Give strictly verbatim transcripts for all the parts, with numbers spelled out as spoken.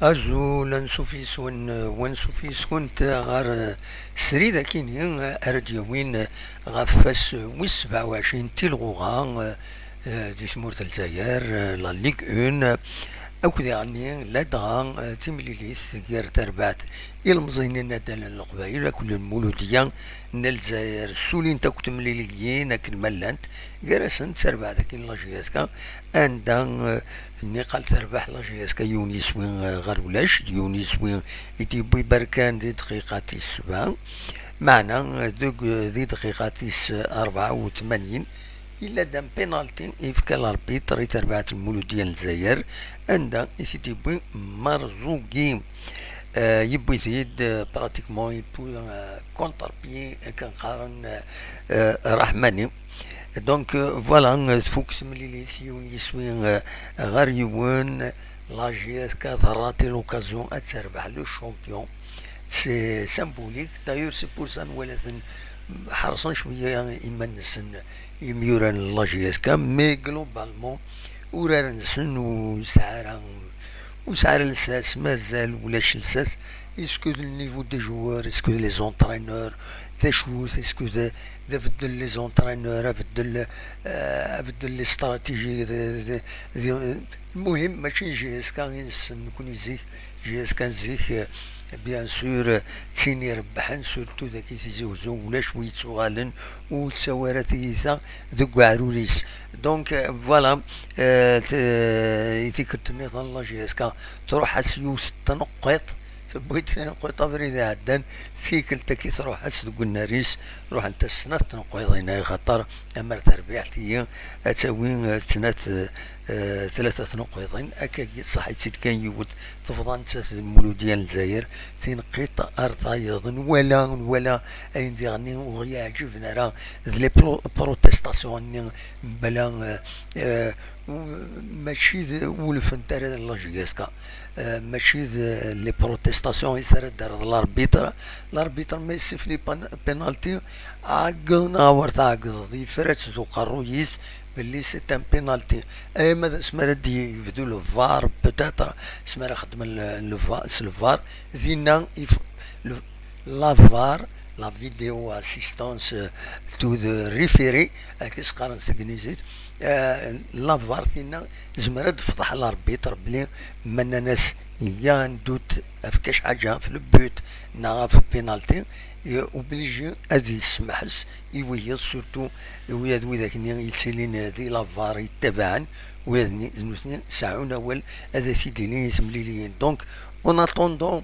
Azul, ansuf yes-wen, wansuf yes-went ɣer, eh, srid akini, eh, ara d-yawin, eh, ɣef wass wis sebɛa u ɛecrin n tilɣuɣa, eh, eh, di tmurt n Lezzayer, eh, la Ligue un, eh, akked iɣenni ladɣa, eh, timlilit gar terbaɛt ilemẓiyen n naddal n Leqbayel akked Lmuludya n Lezzayer. Ssulint akk temliliyin akken ma llant, gar-asent terbaɛt akkin la J S K, anda, eh, nniqal terbeḥ la J S K yiwen yiswi, eh, ɣer ulac, d yiwen yiswi i d-yewwi Berkan di dqiqa tis sebɛa, meɛna, eh, deg, di dqiqa tis rebɛa u tmanyin, yella-d un penalty yefka l'arbitre i terbaɛt n Lmuludya n Lezzayer, anda i t-id-yewwi Marzugi. Eh, yewwi-t-id, eh, pratiquement, yewwi, eh, contre-pied, akken qqaren, eh, eh, Rahmani. Donc, euh, voilà, euh, tfuk temlilit yiwen yiswi, euh, ɣer yiwen, la J S K terrati l'occasion ad terbeḥ le champion. C'est symbolique. D'ailleurs, c'est pour ça nwala-ten ḥerṣen cwiya iman-nsen yimyuran n la J S K, mais globalement, urar-nsen ur yesɛi ara, ur yesɛi ara lsas, mazal ulac lsas. Est-ce que le niveau des joueurs, est-ce que les entraîneurs, d acu, est-ce que d, d abeddel les entraîneurs, abeddel, euh, abeddel les stratégies, d, d, d, المهم, mačči J S K i nessen nekni zik, J S K n zik, euh, bien sûr, euh, d tin irebḥen, surtout dagi Tizi Wezzu, ulac wi yettuɣalen, ur tettawi ara tiyita deg uɛrur-is. Donc, euh, voilà, euh, t-, i tikkelt nniḍen la J S K truḥ-as yiwet n tneqqiṭ, tewwi-d tneqqiṭ abrid iɛeddan, tikkelt-agi truḥ-as deg unnar-is, ruḥent-as snat tneqqiḍin, axaṭer amer terbiɛt-ihi ad tawi, eh, snat, eh, tlata tneqqiḍin, akkagi tṣaḥ-itt-id kan yiwet, tebḍa nettat d Lmuludya n Lezzayer, tineqqiṭ ar tayeḍ, nwala, nwala ayen diɣen ur ɣ-yeɛǧiben ara, d les pro-, protestations-nni, mbala, eh, eh, u-, mačči d, ur lfent ara la J S K, eh, mačči d les protestations i s ara d-terreḍ l'arbitre. L'arbitre ma yessifli pan-, penalty, ɛeggeḍ neɣ wer tɛeggeḍ, yefra-tt d uqerruy-is belli c'est un penalty. Ama d asmi ara d-yebdu le var, peut-être, asmi ara xedmen le, le va-, s le var, dinna if-, le, la var, la vidéo assistance to the referee, akken i s-qqaren s teglizit, eh, la var tinna tezmer ad d-tefḍeḥ l'arbitre belli ma nnan-as il y a un doute ɣef kac ḥaǧa, ɣef le but neɣ ɣef penalty, eh, obligé ad yessemḥes i wiyaḍ, surtout i wiyaḍ widak-nni yettilin di la var yettabaɛen, wiyaḍ-nni d nutni seɛɛun awal ad t-id-ilin i temliliyin. Donc, en attendant,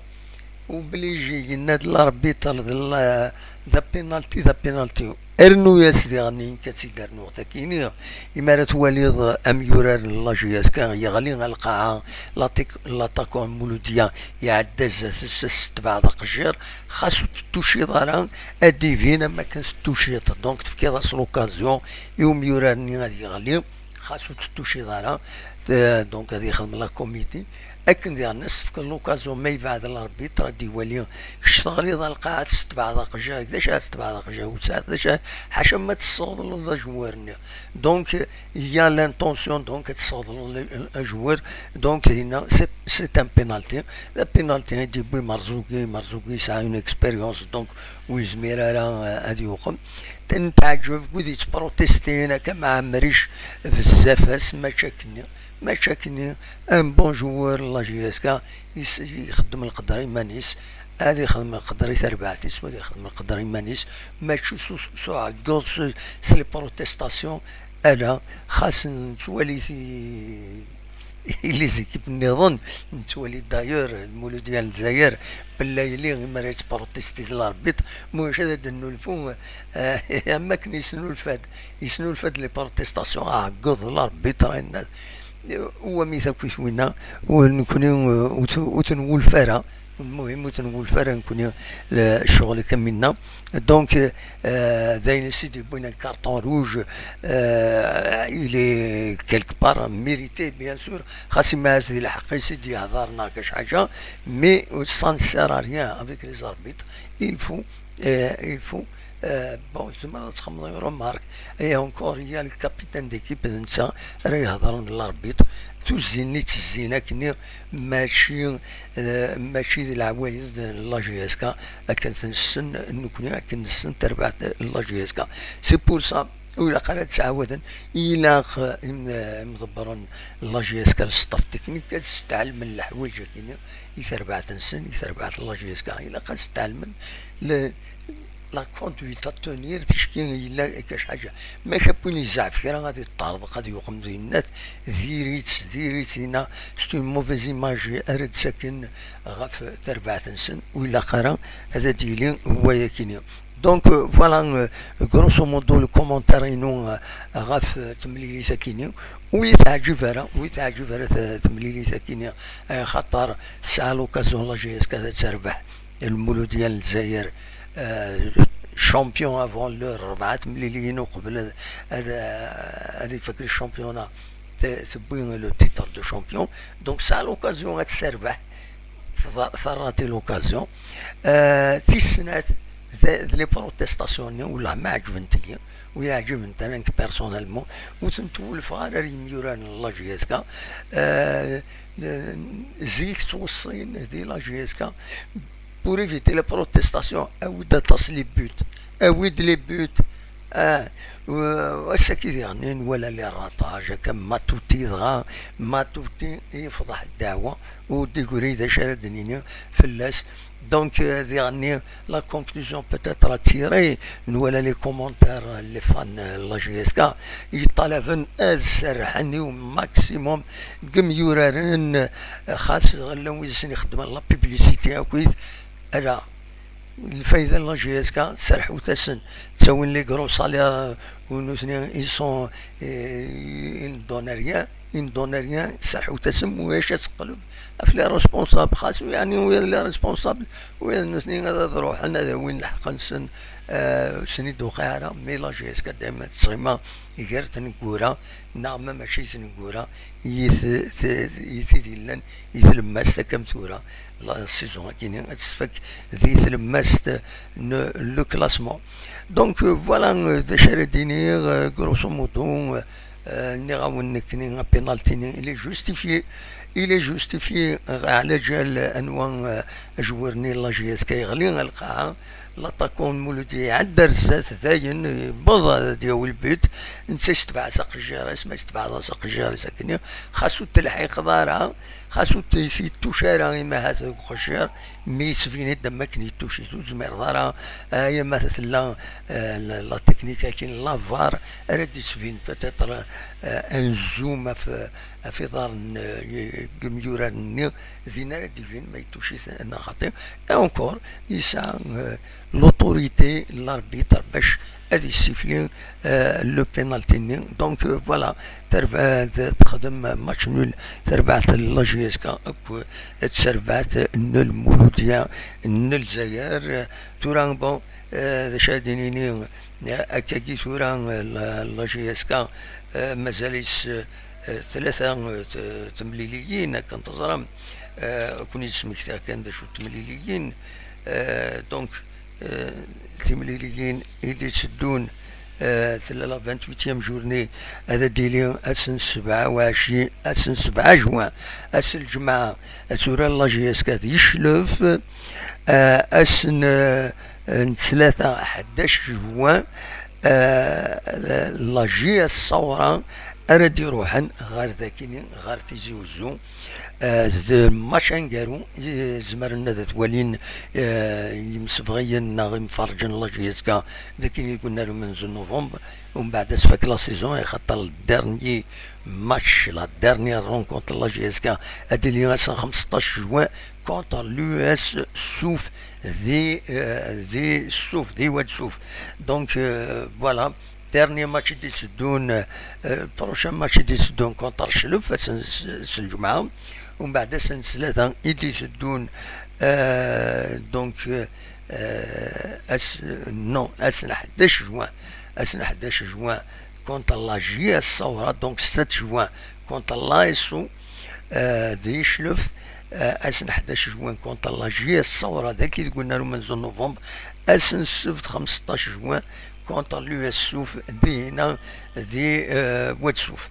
obligé, yenna-d l'arbitre d la, d penalty, d penalty. Rnu-yas diɣen nekk ad tt-id-rnuɣ takini, imi ara twaliḍ amyurar n la J S K yeɣli ɣer lqaɛa, l'attaque-, l'attaquant Mouloudia iɛedda zdat-s, s tbeɛ d aqejjir, xas ur t-tuciḍ ara, ad d-ibin am akken tettuciḍ. Donc tefkiḍ-as l'occasion i umyurar-nni ad yeɣli, xas ur t-tuciḍ ara, t-, donc ad yexdem la comité. Akken diɣen as tefkeḍ l'occasion, ma yebɛed l'arbitre ad d-iwali, kečč teɣliḍ ɣer lqaɛa, tsetbeɛḍ aqejjir, d acu ara tsetbeɛḍ aqejjir? Ur tesɛiḍ d acu, ḥaca ma tessawḍleḍ ajewwir-nni. Donc, il y a l'intention, donc, ad tessawḍleḍ le-, ajewwir. Donc, dinna, c'est, c'est un penalty. Le penalty i d-yewwi Marzuki, Marzuki yesɛa une expérience, donc, ur yezmir ara, euh, ad yuqem. Netɛeǧǧeb deg wid yettprotestin akka, Mɛemmric bezzaf-as, mačči akkenni, mačči akkenni. Un bon joueur n la J S K, is-, ixeddem leqder iman-is, ad ixdem leqder i terbaɛt-is, u ad ixdem leqder iman-is, mačči s, s uɛeggeḍ, s, s les protestations, ala, xas nettwali ti-, i les équipes nniḍen, nettwali d'ailleurs Lmuludya n Lezzayer, Bellayli, imi ara yettprotesti d l'arbitre, ma ulac ad d-nnulfu, eh, am akken yesnulfa-d, yesnulfa-d les protestations, aɛeggeḍ d l'arbitre, ayen, u amek akk-it winna, u nekni, eh, ur t-, ur t-nwulef ara, المهم ur t-nwulef ara nekni, le-, ccɣel akka minna. Donc, euh, d ayen i s-id-yewwin un carton rouge, euh, il est quelque part mérité, bien sûr, xas imi-as di lḥeqq-is i d-yehḍer neɣ kac ḥaǧa, mais ça ne sert à rien avec les arbitres. Il faut, euh, il faut, Euh, bon, tzemreḍ ad txedmeḍ une remarque. Et encore, il y a le capitaine d'équipe, d netta ara ihedṛen d l'arbitre. Tuzzin-nni ttezzin akkenni, mačči, euh, mačči d leɛwayed n la J S K, akken nessen nekkni, akken nessen tarbaɛt n la J S K. C'est pour ça, ur ilaq ara ad ttɛawaden, ilaq, euh, im-, euh, imḍebbren n la J S K, le staff technique, ad ssettɛelmen leḥwayeǧ-agi i terbaɛt-nsen, i terbaɛt n la J S K. Ilaq ad ssettɛelmen le, la conduite à tenir, ticki yella akka ḥaǧa. Ma akka win yezɛef kra, ad iṭṭerḍeq, ad yuqem dinna, diri-tt, diri-tt dinna, c'est une mauvaise image ara d-ttaken ɣef terbaɛt-nsen, ur ilaq ara ad d-yili wayakini. Donc, euh, voilà, euh, grosso modo, le commentaire-inu, euh, ɣef, euh, temlilit-akini. Ur yi-teɛǧib ara, ur yi-teɛǧib ara t-, temlilit-akini, euh, xaṭer tesɛa l'occasion la J S K ad terbeḥ Lmuludya n Lezzayer, euh, champion avant l'heure, rebɛa temliliyin uqbel ad, ad, ad ifak le championnat, te-, tewwi le titre de champion. Donc, tesɛa l'occasion ad terbeḥ, terra l'occasion. Euh, tis snat, d, d les protestations-nni, wellah ma ɛeǧbent-iyi, ur yi-ɛǧibent ara nekk personnellement, ur tent-wulfeɣ ara ar yimyuraren n la J S K. Euh, zik ttweṣṣin di la J S K pour éviter les protestations, awi-d aṭas les buts, awi-d les buts. Ah, w-, ass-agi diɣen i nwala les ratages, akka Matuti dɣa, Matuti yefḍeḥ ddeɛwa, ur d-igri d acu ara d-nini fell-as. Donc, euh, diɣen, la conclusion peut-être à tirer, nwala les commentaires, euh, les fans, euh, la J S K, yeṭṭalaben ad serrḥen i maximum n yimyuraren, euh, xas llan wid sen-ixeddmen la publicité akkit, ala, lfayda n la J S K, serḥut-asen, ttawin les gros salaires, euh, u nutni, ils sont, euh, ils ne donnent rien, ils ne donnent rien, serḥut-asen, ulac ad teqleb ɣef les responsables, xas yeɛni ula d les responsables, ula d nutni ad, ad ruḥen ad awin lḥeqq-nsen, euh, ur sen-id-tuqiɛ ara, mais la J S K dayma tettɣima gar tneggura, neɣ ma mačči tneggura, i t-, t-, i tid yellan i tlemmast akka am tura. La saison-agi-ni ad tfak di tlemmast n le classement. Donc, euh, voilà, euh, d acu ara d-iniɣ, euh, grosso modo, euh, nniɣ-awen nekkni, apénalti-nni, il est justifié. Il est justifié, euh, ɛla ǧal anwa, euh, ajewwir-nni n la J S K yeɣli ar lqaɛa. L'attaquant n Muludi iɛedda ar zdat, dayen, yewweḍ ad d-yawi le but. Netta yessetbeɛ s aqejjir-is, ma yessetbeɛ s aqejjir-is akkenni, xas ur t-telḥiqeḍ ara, xas ur t-, yettuc ara, imi ahat deg uqejjir, mi yettbin-d am wakken yettuc-it, ur tezmireḍ ara, ay ama tella, euh, la, la technique-agi n la var, ara d-yettbin peut-être, euh, un zoom ɣef, ɣef iḍarren, euh, n yimyuraren-nni, din ara d-ibin ma yettuc-it neɣ xaṭi. Et encore, yesɛa, euh, l'autorité n l'arbitre bac ad yessifli, euh, le penalty-nni. Donc, euh, voilà, terba-, t-, texdem match nul terbaɛt n la J S K akked terbaɛt n Lmuludya n Lezzayer. Tura, bon, euh, d acu ara d-nini, euh, akkagi tura, euh, la, la J S K, euh, mazal-itt, euh, tlata, euh, t-, temliliyin, akken teẓram, euh, ad ken-id-smektiɣ kan d acu n temliliyin. Euh, donc, euh, timliliyin i d-itteddun, euh, tella la vingt-huitième journée, ad d-tili ass n sebɛa u ɛecrin, ass n sebɛa juin, ass n lǧemɛa, ad turar la J S K d Yeclef, euh, ass n, euh, n ttlata, ḥdac juin, euh, la J S Ṣawra ara d-iruḥen ɣer dakini, ɣer Tizi Uzzu. Euh, d match aneggaru, i-, zemren ad t-walin, euh, yimsebɣiyen neɣ imferrǧen n la J S K, d akken i yeggunnar umenzu n novembre, umbeɛd ad tfak la saison, axaṭer le dernier match, la dernière rencontre n la J S K, ad d-tili ass n xemseṭṭac juin contre l'U S Souf di, euh, di Souf, di Wad Souf. Donc, euh, voilà. Dernier match i d-itteddun, euh, prochain match i d-itteddun contre Cclef, ass n s-, s-, lǧemɛa. Umbeɛd ass n ttlata i d-itteddun, euh, donc, euh, ass, non, ass n ḥdac juin. Ass n ḥdac juin contre la J S Ṣawra, donc sept juin contre l'A S O, euh, di Cclef, euh, ass n ḥdac juin contre la J S Ṣawra, dagi deg unnar umenzu n novembre, ass n ssebt xemseṭṭac juin contre l'U S Souf dihina di, euh, Wad Souf.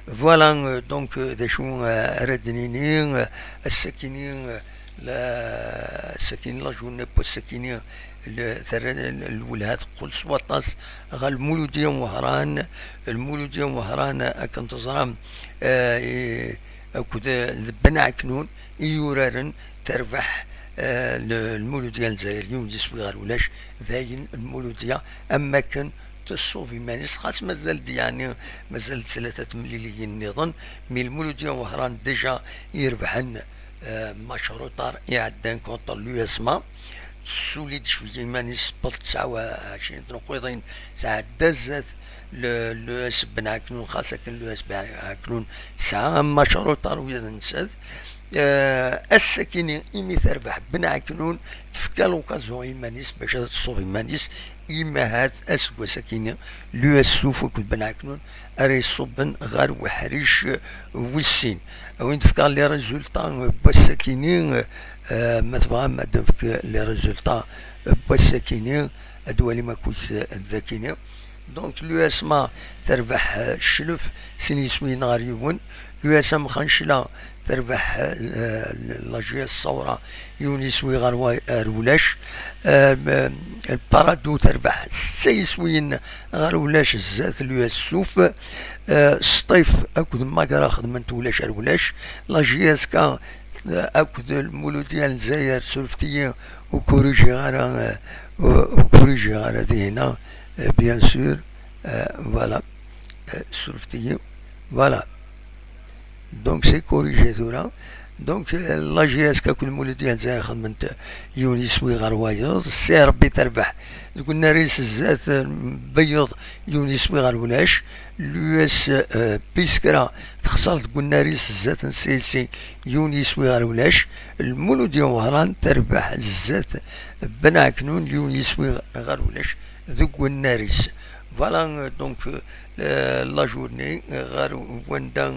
Voilà, euh, donc, euh, d acu, euh, ara d-nini, euh, ass-akini, euh, la, ass-akini, la journée n wass-akini, le, terra l-, lwelha teqqel s waṭas ɣer Lmuludya n Wehran. Lmuludya n Wehran, akken teẓram, euh, i, akked, euh, d Ben Ɛeknun i yuraren, terbeḥ, euh, le, Lmuludya n Lezzayer yiwen yiswi ɣer ulac. Dayen Lmuludya am wakken tṣubb iman-is, xas mazal-d, yeɛni, mazal-d tlata temliliyin nniḍen, mi Lmuludya n Wehran déjà irebḥen, euh, match retard iɛeddan contre l'U S M A, tessuli-d cwiya iman-is, tewweḍ tesɛa u ɛecrin tneqqiḍin, tɛedda zdat le, l'U S Ben Ɛeknun, xas akken l'U S Ben Ɛeknun tesɛa match retard wiyaḍ-nsen. Euh, ass-akini, imi terbeḥ Ben Ɛeknun, tefka l'occasion i yiman-is bac ad tṣubb iman-is, imi ahat aseggas-akini l'U S Souf akked Ben Ɛeknun ara iṣubben ɣer uḥric, euh, wis sin. A win tefka les résultats, euh, n wass-akini, euh, euh, ma tebɣam ad d-nefk les résultats, euh, n wass-akini, ad d-twalim akkit, euh, d akini. Donc l'U S M A terbeḥ, euh, Cclef sin yiswiyen ɣer yiwen. L'U S M Xancla terbeḥ, euh, la J S Sawra yiwen yiswi ɣer wa-, ɣer ulac. Euh, Parado terbeḥ setta yiswiyen ɣer ulac zdat l'U S Souf. Euh, Sṭif akked Magra xedmen-t ulac ɣer ulac. La J S K, euh, akked Lmuludya n Lezzayer, surfet-iyi, ur kurijiɣ ara, euh, ur, ur kurijiɣ ara dihina, euh, bien sûr, euh, voilà, euh, surfet-iyi, voilà. Donc c'est corrigé tura. Donc, euh, la J S K akked Lmuludya n Lezzayer xedment yiwen yiswi ɣer wayeḍ. C R B terbeḥ deg unnar-is zdat, euh, Beyyeḍ yiwen yiswi ɣer ulac. L'U S, euh, Piskra texṣer deg unnar-is zdat n C S C yiwen yiswi ɣer ulac. Lmuludya n Wehran terbeḥ zdat Ben Ɛeknun yiwen yiswi ɣer ulac deg unnar-is. Voilà, euh, donc, euh, la journée, euh, ɣer wanda,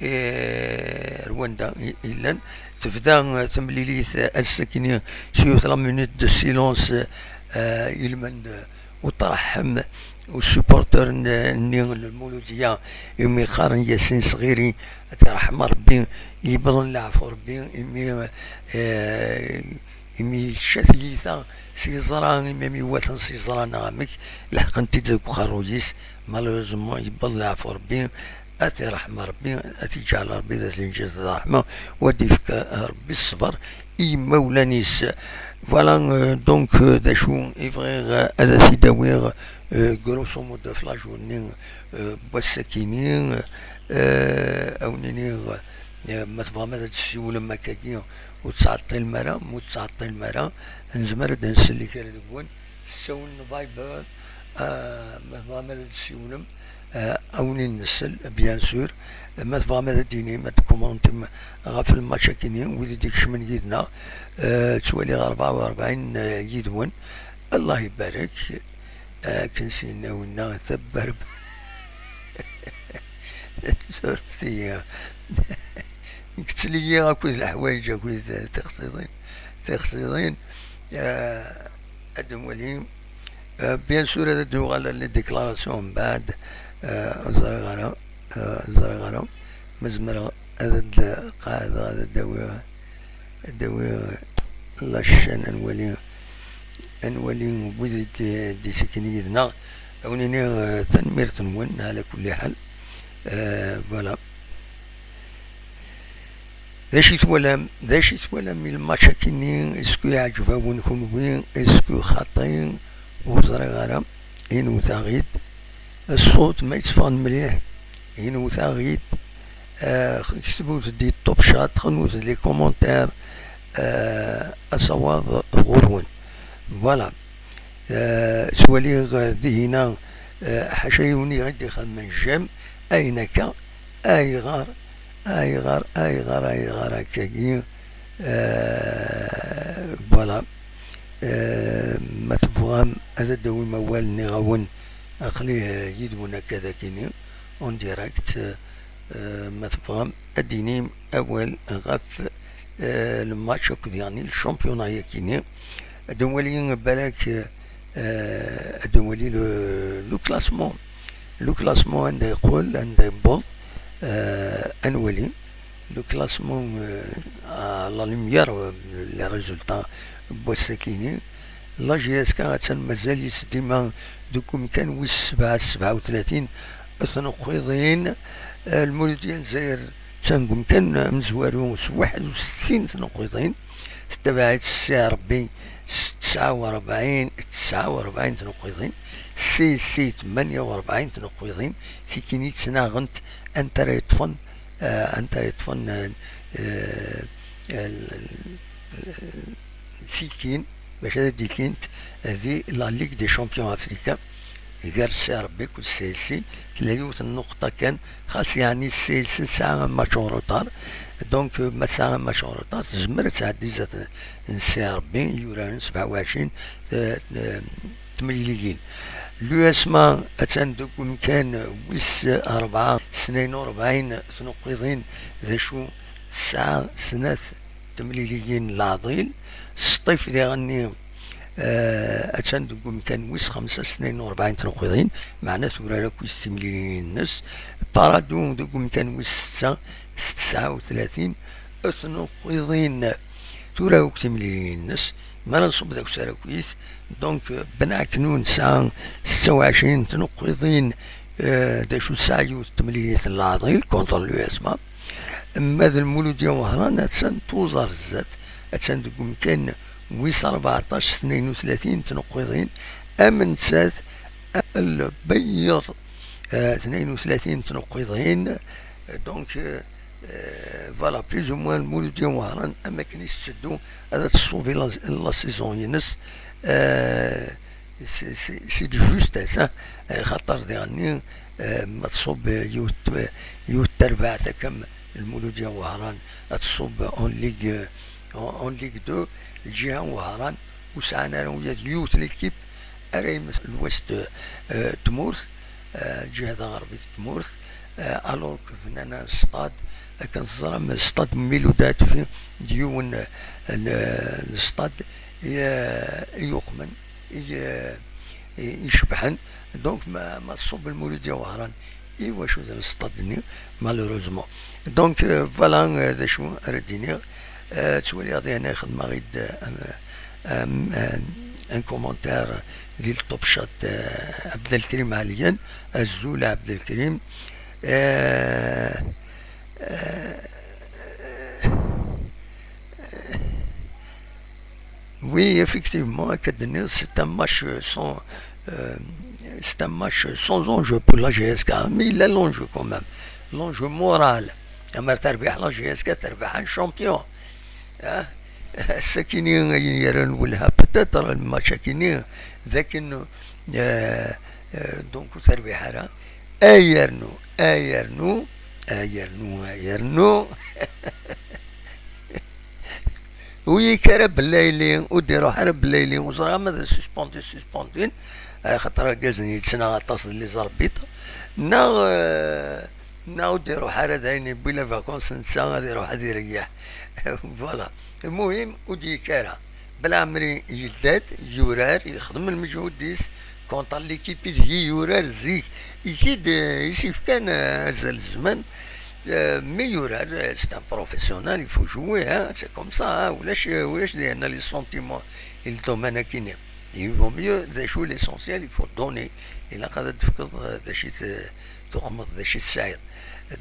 euh, ɣer wanda i, i llan. Tebda, euh, temlilit, euh, ass-akini s yiwet la minute de silence, euh, i lmend, euh, uṭreḥḥem u supporter n-, nni n Lmuludya, imi qqaren Yasin Sɣiri, ad t-iṛḥem Ṛebbi, yewweḍ leɛfu Ṛebbi, imi, euh, imi yečča tiyita s yeẓra, imi mi iwatan s yeẓra neɣ amek, leḥqen-t-id deg uqerruy-is, malheureusement yewweḍ leɛfu Ṛebbi, ad t-iṛḥem Ṛebbi, ad t-iǧɛel Ṛebbi d at lenǧiz d ṛṛeḥma, u ad d-ifk Ṛebbi ṣṣber i yimawlan-is. Voilà, euh, donc, euh, d acu i bɣiɣ, euh, ad as-id-awiɣ, euh, grosso modo ɣef la journée, euh, n wass-akini, euh, a wen-iniɣ, euh, ma tebɣam ad d-tessiwlem akkagi, ur tettɛeṭṭilem ara, ma ur tettɛeṭṭilem ara, nezmer ad d-nsel i kra deg-wen s ttawil n Viber, ah, ma tebɣam ad d-tessiwlem, ah, a wen-in-nsel, bien sûr. Ma tebɣam ad d-tinim, ad d-kumantim ɣef lmatch-akini, wid i d-ikecmen yid-neɣ, ah, ttwaliɣ rebɛa u rebɛin, ah, yid-wen. Allah ibarek. Akken s-yenna winna, tabbarb-, surfet-iyi. Nekk ttliyiɣ akked leḥwayeǧ akked tixṣiḍin, tixṣiḍin, eh, ad nwali. Eh, bien sûr, ad d-nuɣal ɣer les déclarations mbeɛd, eh, ur ẓriɣ ara, eh, ur ẓriɣ ara ma zemreɣ ad d-qeɛdeɣ, ad d-awiɣ, ad d-awiɣ la chaîne, ad nwali, ad nwali wid i d-, d-isekken yid-neɣ, ad wen-iniɣ, eh, tanemmirt-nwen, ɛla kulli ḥal. Eh, voilà. D acu i twalam, d acu i twalam i lmatch-akini? Est-ce que iɛǧeb-awen kunwi? Est-ce que xaṭi? Ur ẓriɣ ara. Inwet-aɣ-id ṣṣut ma yetteffeɣ-d mliḥ. Inwet-aɣ-id. Eh, ktbut-d di top chat, xnut les commentaires. Eh, asawaḍ ɣur-wen. Voilà. Eh, ttwaliɣ, eh, dihina, eh, ḥaca yiwen i ɣ-d-ixedmen j'aime, ayen akka, ayɣer, ayɣer, ayɣer, ayɣer akkagi, eh, voilà. Eh, ma tebɣam ad d-tawim awal, nniɣ-awen, aql-i, eh, yid-wen akka d akini, en direct, eh, ma tebɣam ad d-tinim awal ɣef, eh, le match akked yeɛni le championnat-yakini. Ad nwali balak, euh, ad nwali le, le classement. Le classement anda yeqqel, anda yewweḍ, euh, ad nwali. Le classement, euh, à la lumière, euh, les résultats n wass-akini. La J S K attan mazal-itt dima deg umkan wis sebɛa, sebɛa u tlatin tneqqiḍin. Euh, Lmuludya n Lezzayer attan deg umkan amezwaru s waḥed u settin tneqqiḍin. Tettabaɛ-itt C R B s tesɛa u rebɛin, tesɛa u rebɛin tneqqiḍin, C S C tmanya u rebɛin tneqqiḍin, tikini ttnaɣent anta ara yeṭṭfen, eh, anta ara yeṭṭfen, eh, eh, l-, l-, tikin, bac ad d-ikint di la Ligue des Champions Africains, gar C R B akked C S C, tella yiwet n nnuqṭa kan, xas yeɛni C S C tesɛa un match en retard, donc, euh, ma tesɛa un match en retard, tezmer ad tɛeddi zdat n C R B, yuraren sebɛa u ɛecrin, euh, euh, temliliyin. L'U S M A attan deg umkan wis rebɛa, tnayen u rebɛin tneqqiḍin, d acu tesɛa snat temliliyin n leɛḍil. Sṭif diɣenni, eh, attan deg umkan wis xemsa s tnayen u rebɛin tneqqiḍin, meɛna turar akk timliliyin-nnes. Parado deg umkan wis setta s tesɛa u tlatin tneqqiḍin, tura akk timliliyin-nnes. Mi ara nṣubb d akessar akkit, donc, eh, Ben Aknoun tesɛa setta u ɛecrin tneqqiḍin, eh, d acu tesɛa yiwet temlilit n leɛḍil contre l'U S M A. Ma d Lmuludya Wehran, attan tuẓ ar zdat, attan deg umkan wis rbeɛṭac s tnayen u tlatin tneqqiḍin, am nettat Lbeyyeḍ, eh, tnayen u tlatin tneqqiḍin. Donc, eh, eh, voilà, plus ou moins Lmuludya Wehran, am akken i tetteddu, ad teṣṣubi la, la saison-ines. Eh, c'est, c'est, c'est de justesse, hein. Eh, xaṭer diɣenni, eh, ma tṣubb yiwet, yiwet terbaɛt akka am Lmuludya Wehran, ad tṣubb en Ligue, en, en Ligue deux, lǧiha n Wehran ur sɛan ara ula d yiwet l'équipe ara yemmet l'ouest, eh, tmurt, eh, lǧiha taɣerbit tmurt, eh, alors que bnan stade, akken teẓram, stade Miloud Hatfi d yiwen, eh, n, n stade i, i yuqmen, i, i, icebḥen. Donc, ma, ma tṣubb Lmuludya Wehran, i wacu d lestad-nni, malheureusement. Donc, euh, voilà, euh, d acu ara d-iniɣ. Euh, ttwaliɣ diɣen xedmeɣ-id, euh, un, un, un commentaire di le top chat, euh, Abdelkrim Aliyan, azul Abdelkrim. Euh, euh, Oui, effectivement, akka d-tenniḍ, c'est un match sans, euh, c'est un match sans enjeu pour la J S K, mais il a l'enjeu quand même. L'enjeu moral. Amer terbiḥ la J S K, terbiḥ un champion. Hein? Ass-akini, ayen yerran lwelha, peut-être, le match-akini, d akken, euh, euh, donc, ur terbiḥ ara. Ay yernu, ay yernu, ay yernu, ay yernu. Ur yekki ara Belayli, ur d-iruḥ ara Belayli, ur ẓriɣ ma d suspendu, suspendin, axaṭer argaz-nni yettnaɣ aṭas d les arbitres, neɣ, euh, neɣ ur d-iruḥ ara, d ayen yewwi la vacance netta, ad iruḥ ad ireyyeḥ. Voilà. Lmuhim, ur d-yekki ara. Belɛemri yedda-d, yurar, yexdem lmeǧhud-is contre l'équipe ideg i yurar zik, i t-id, eh, i s-yefkan, eh, azal zzman. Eh, mi yurar, eh, c'est un professionnel, il faut jouer, hein, c'est comme ça, hein, ulac, ulac dihin les sentiments, il domaine akini. Il vaut mieux, d acu, l'essentiel, il faut donner. Ilaq ad d-tefkeḍ, eh, d acu i t-, tuqmeḍ d acu i tesɛiḍ.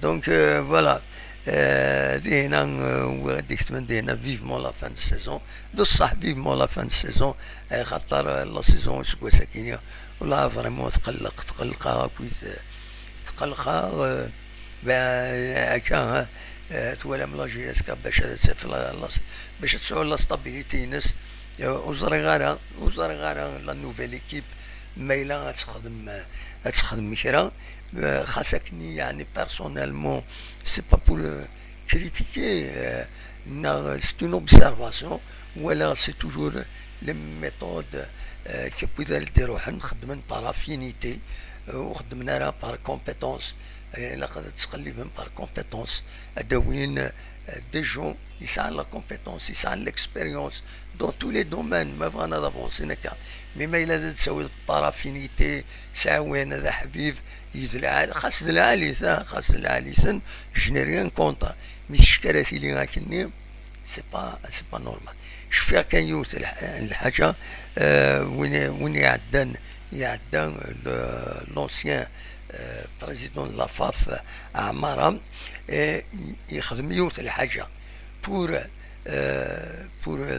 Donc, euh, voilà. Euh, dihin, euh, wwiɣ-d iketben dihin, vivement la fin de saison. D ṣṣeḥ, vivement la fin de saison. Eh, xaṭer, euh, la saison useggas-akini, wala vraiment tqelleq, tqelleq-aɣ akkit, euh, tqelleq-aɣ, euh, ben, akka, hein, euh, twalam la J S K bac ad taf la, la, bac ad tesɛu la stabilité-ines. Euh, ur ẓriɣ ara, ur ẓriɣ ara la nouvelle équipe ma yella ad texdem, ad texdem kra. Euh, xas akken, yeɛni, personnellement, c'est pas pour le critiquer, euh, neɣ c'est une observation, wala c'est toujours les méthodes, euh, kif wid ara d-iruḥen, xeddmen par affinité, euh, ur xeddmen ara par compétence. Ilaq ad ttqelliben par compétence, ad d-awin, euh, des gens yesɛan la compétence, yesɛan l'expérience dans tous les domaines, ma bɣan ad avancen akka. Mais ma yella ad d-tawiḍ par affinité, sɛiwen d aḥbib, d lɛali, xas d lɛali-ten, xas d lɛali-ten, je n'ai rien contre. Mi tecka ara tili akkenni, c'est pas, c'est pas normal. Cfiɣ kan yiwet lḥ-, lḥaǧa, euh, win, win iɛeddan, iɛedda le, l'ancien, euh, président de la faf, Amara, et yexdem yiwet lḥaǧa. Pour, euh, pour, euh,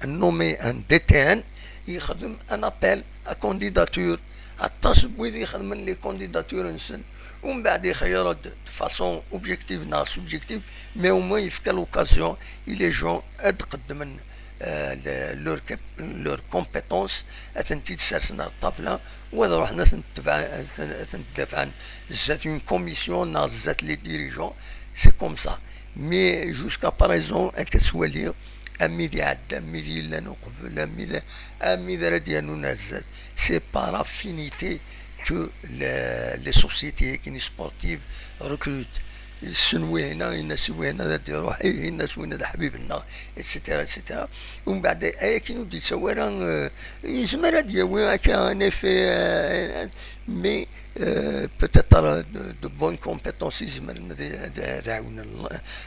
nommer un D T N, yexdem un appel à candidature. Aṭas n wid ixedmen les candidatures-nsen. Umbeɛd ixeyyer-d de façon objective neɣ subjective, mais au moins yefka l'occasion i les gens ad d-qeddmen, euh, le, leur cap-, leur compétence, ad tent-id-sersen ar ṭṭabla, u ad ruḥen ad tent-tebɛ-, ad tent-, ad tent-dafɛen zdat une commission neɣ zdat les dirigeants. C'est comme ça. Mais jusqu'à présent, akka tettwali, amid iɛedda, amid yellan uqbel, amid, amid ara d-yernun ar zdat, c'est par affinité que les, les sociétés sportives recrutent. Ssen wihna, yenna-s wihna ad d-iruḥ, ihi yenna-s wihna d aḥbib-nneɣ, et cetera, et cetera. Umbeɛd, ayen ur d-yettawi ara, euh, yezmer ad d-yawi akka un effet, euh, mais, euh, peut-être, euh, de, de bonnes compétences yezmer ad, ad, ad ɛawnen,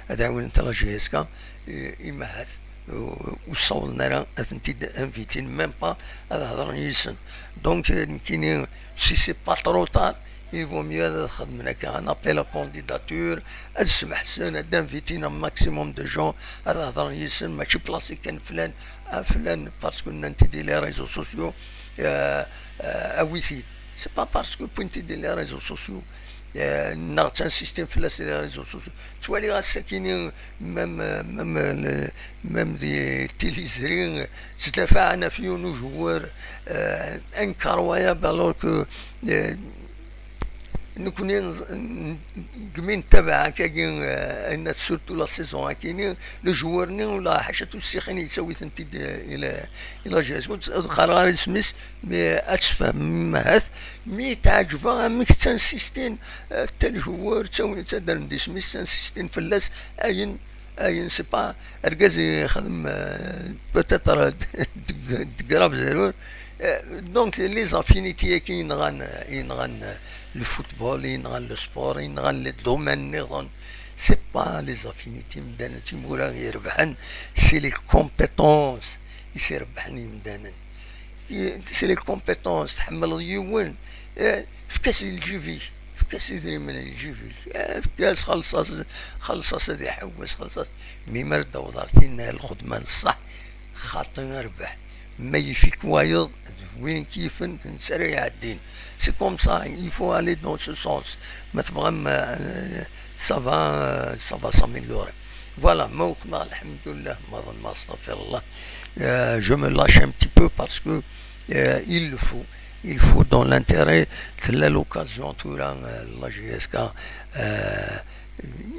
ad ɛawnen la J S K, euh, imahat, euh, ur ssawḍen ara ad tent-id-invittin, même pas ad hedren yid-sen. Donc, euh, nekkini, si c'est pas trop tard, il vaut mieux ad xedmen akka un appel à candidature, ad smeḥsen, ad invittin un maximum de gens, ad hedren yid-sen, mačči placer kan flan, ah, flan, parce que nnan-t-id les réseaux sociaux, euh, euh, awit-t-id. C'est pas parce que wwin-t-id les réseaux sociaux, euh, neɣ tt'insistin fell-as les réseaux sociaux. Ttwaliɣ ass-akini, même, euh, même, euh, le, même di tiliẓri, euh, ttdafaɛen ɣef yiwen ujewwer, euh, incroyable, alors que, euh, nekkni nẓ-, n-, deg mi nettabaɛ akkagi, euh, ayen surtout la saison akini, le joueur-nni, ula ḥaca tussixin yettawi-tent-id, euh, ila, ila J S K, ur qqareɣ ara isem-is, mais ad tfehmem ahat, mi teɛǧeb-aɣ amek ttansistin, euh, tel joueur, ttawin, ttadren-d isem-is, ttansistin fell-as, ayen, ayen, c'est pas, argaz ixdem, euh, peut-être, deg, deg grave erreur. Euh, donc, les affinités-agi yenɣan, yenɣan le football, yenɣan le sport, yenɣan les domaines nniḍen. C'est pas les affinités, imdanen, timura irebḥen, c'est les compétences i s-irebḥen imdanen. C'est les compétences, tḥemmleḍ yiwen, eh, efk-as lǧib-ik, efk-as idrimen n lǧib-ik, eh, efk-as, xelleṣ-as, xelleṣ-as ad iḥewwes, xelleṣ-as. Mi ara d-taweḍ ar tinna, lxedma n ṣṣeḥ, xaṭi rrbeḥ. Ma yif-ik wayeḍ, d win k-yifen, d netta ara iɛeddin. C'est comme ça, il faut aller dans ce sens. Ma tebɣam, euh, ça va, euh, ça va s'améliorer. Voilà, ma uqmeɣ, alḥemdulillah, maḍen ma astaɣfirullah. Euh, je me lâche un petit peu parce que, euh, il le faut. Il faut dans l'intérêt, tella l'occasion tura, euh, la J S K, euh,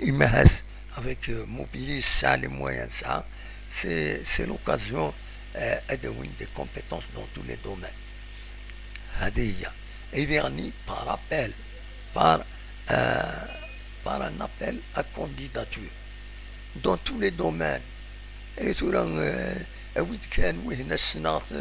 imahat avec, euh, Mobilis, ça, les moyens, ça, c'est, c'est l'occasion, euh, ad d-awin des compétences dans tous les domaines. هذه هي. Et dernier, par appel, par, euh, par un appel à candidature. Dans tous les domaines. Et tura, euh, awid kan, wihna ssneɣ-t,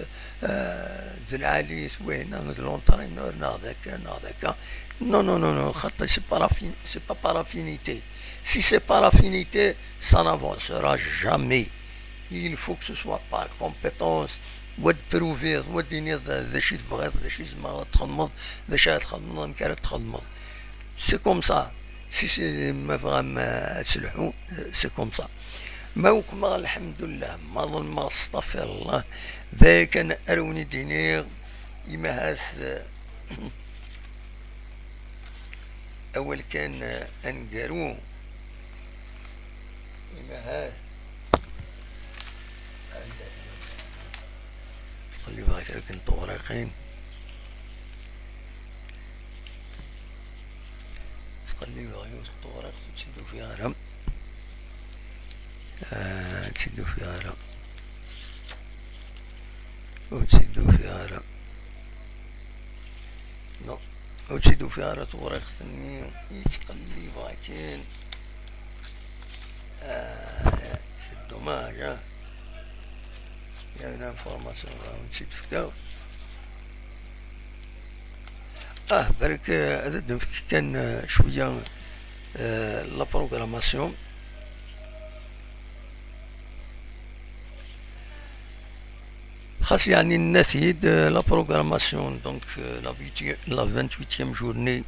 euh, d lɛali-t, wihna d l'entraîneur, neɣ d akka, neɣ d akka. Non, non, non, non, xaṭi, c'est pas raffin-, c'est pas par affinité. Si c'est par affinité, ça n'avancera jamais. Il faut que ce soit par compétence, wa d-prouviḍ, wa d-tiniḍ d acu i tebɣiḍ, d acu i tzemreḍ ad txedmeḍ, d acu ara txedmeḍ, amek ara txedmeḍ. C'est comme ça. Si, si, ma tebɣam, euh, ad telḥu, euh, c'est comme ça. Ma uqmeɣ, alḥemdulillah, ma ḍelmeɣ, astaɣfirullah, d aya kan ara wen-id-iniɣ, imahat, euh, awal kan, euh, aneggaru, imahat, anda-t? Ttqellibeɣ kra kan tewriqin. Ttqellibeɣ yiwet n tewriqt ur tt-id-ufiɣ ara. Ah, ur tt-id-ufiɣ ara. Ur tt-id-ufiɣ ara. Non. Ur tt-id-ufiɣ ara tewriqt-nni, yettqellib akken. Ah, c'est dommage, hein. Il y a une information, ur tt-id-fkiɣ. Ah, balak, eh, ad d-nefk kan, eh, cwiya, eh, la programmation. Xas yeɛni nenna-t-id, eh, la programmation, donc, eh, la huitième, la vingt-huitième journée,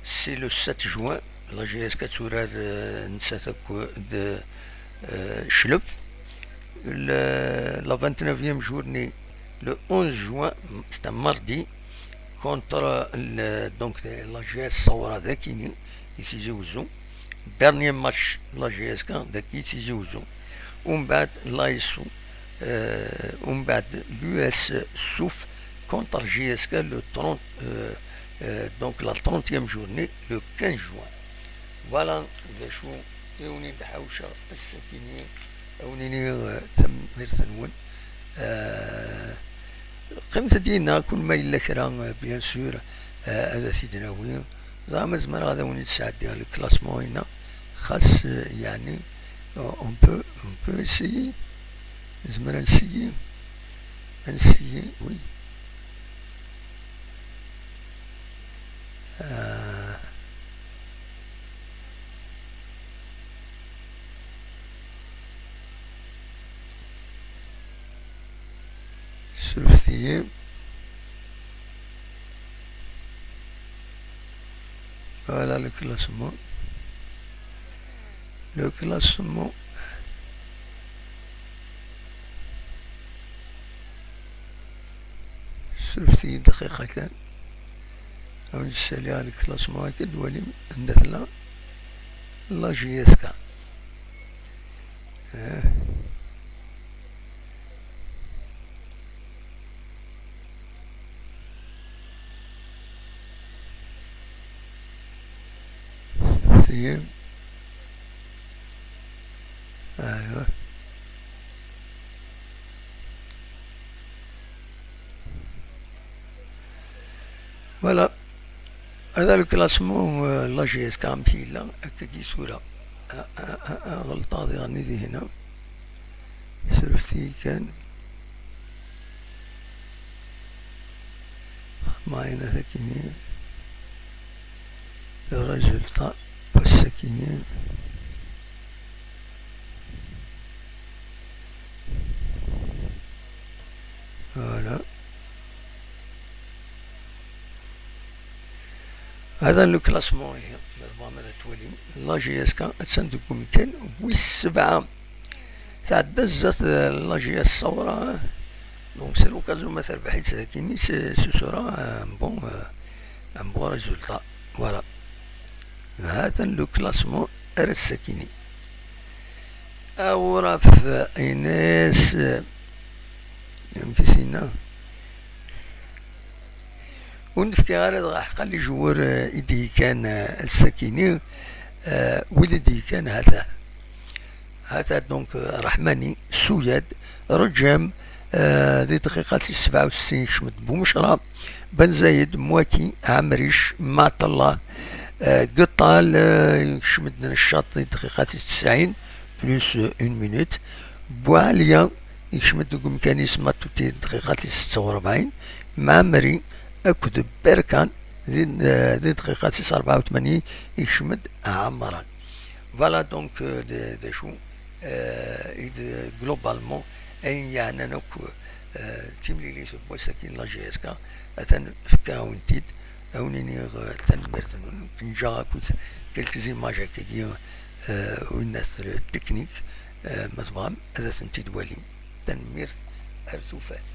c'est le sept juin. La J S K tura d, eh, nettat akk d, eh, Chlep. Le, la vingt-neuvième journée, le onze juin, c'est un mardi, contre le, donc, la J S Saoura d akini, i Tizi Ouzou. Dernier match la J S K, daki Tizi Ouzou. Umbeɛd la S O, euh, umbeɛd l'U S Souf contre J S K le trente, euh, euh, donc la trentième journée, le quinze juin. Voilà, d acu i wen-id-ḥawceɣ ass-akini, a wen-iniɣ, euh, tanemmirt-nwen. Euh, qqimet dinna, kul ma yella kra, euh, bien sûr, euh, ad t-id-nawi. Dɣa ma zemreɣ ad awen-id-sɛeddiɣ le classement-inna, xas, euh, yeɛni, euh, on peut, on peut essayer. Nezmer ad nessayi, ad nessayi, oui. Euh, Surfet-iyi. Voilà le classement. Le classement. Surfet-iyi dqiqa kan. Ad wen-d-ssaliɣ le classement akka, ad twalim anda tella la J S K. Eh. Tiyem. Aywa. Voilà. Hada le classement, euh, la J S K amek yella, akkagi tura. A, a, a, a, ɣelṭeɣ diɣen i dihna. Surfet-iyi kan. Ma yenna takini. Le résultat n wass-akini. Voilà. Hada le classement ihi, ma tebɣam ad twalim. La J S K attan deg umkan wis sebɛa. Tɛedda zdat, euh, la J S Saoura, hein. Donc c'est l'occasion ma terbeḥ-itt dagi-nni, c'est, ce sera un bon, euh, un bon résultat. Voilà. Hatan le classement ar ass-akini. Awraf ines, amek i s-yenna? Ur nefki ara dɣa ḥqa les joueurs, euh, i d-yekkan, euh, ass-akini, euh, wid i d-yekkan hata. Hata donc, euh, Rahmani, Souyad, Rejem, euh, di dqiqa tis sebɛa u sittin yekcem-d Boumechra, Ben Zayed, Mouaki, Amriche, Maatalla, euh, Guettal, euh, yekcem-d Neccaṭ di dqiqa tis tesɛin, plus, euh, une minute. Boualia, yekcem-d deg umkan-is Matuti di dqiqa tis setta u rebɛin, Mɛemmri akked Berkan di, eh, di dqiqa tis rebɛa u tmanyin yekcem-d Ɛemran. Voilà donc, euh, d, d acu, euh, i d, globalement ayen yeɛnan akk, euh, timlilit n wass-agi n la J S K, atan fkiɣ-awen-t-id, a wen-iniɣ, euh, tanemmirt-nwen, nǧa akked quelques images akkagi, euh, winnat, euh, technique, euh, ma tebɣam ad tent-id-walim. Tanemmirt, ar tufat.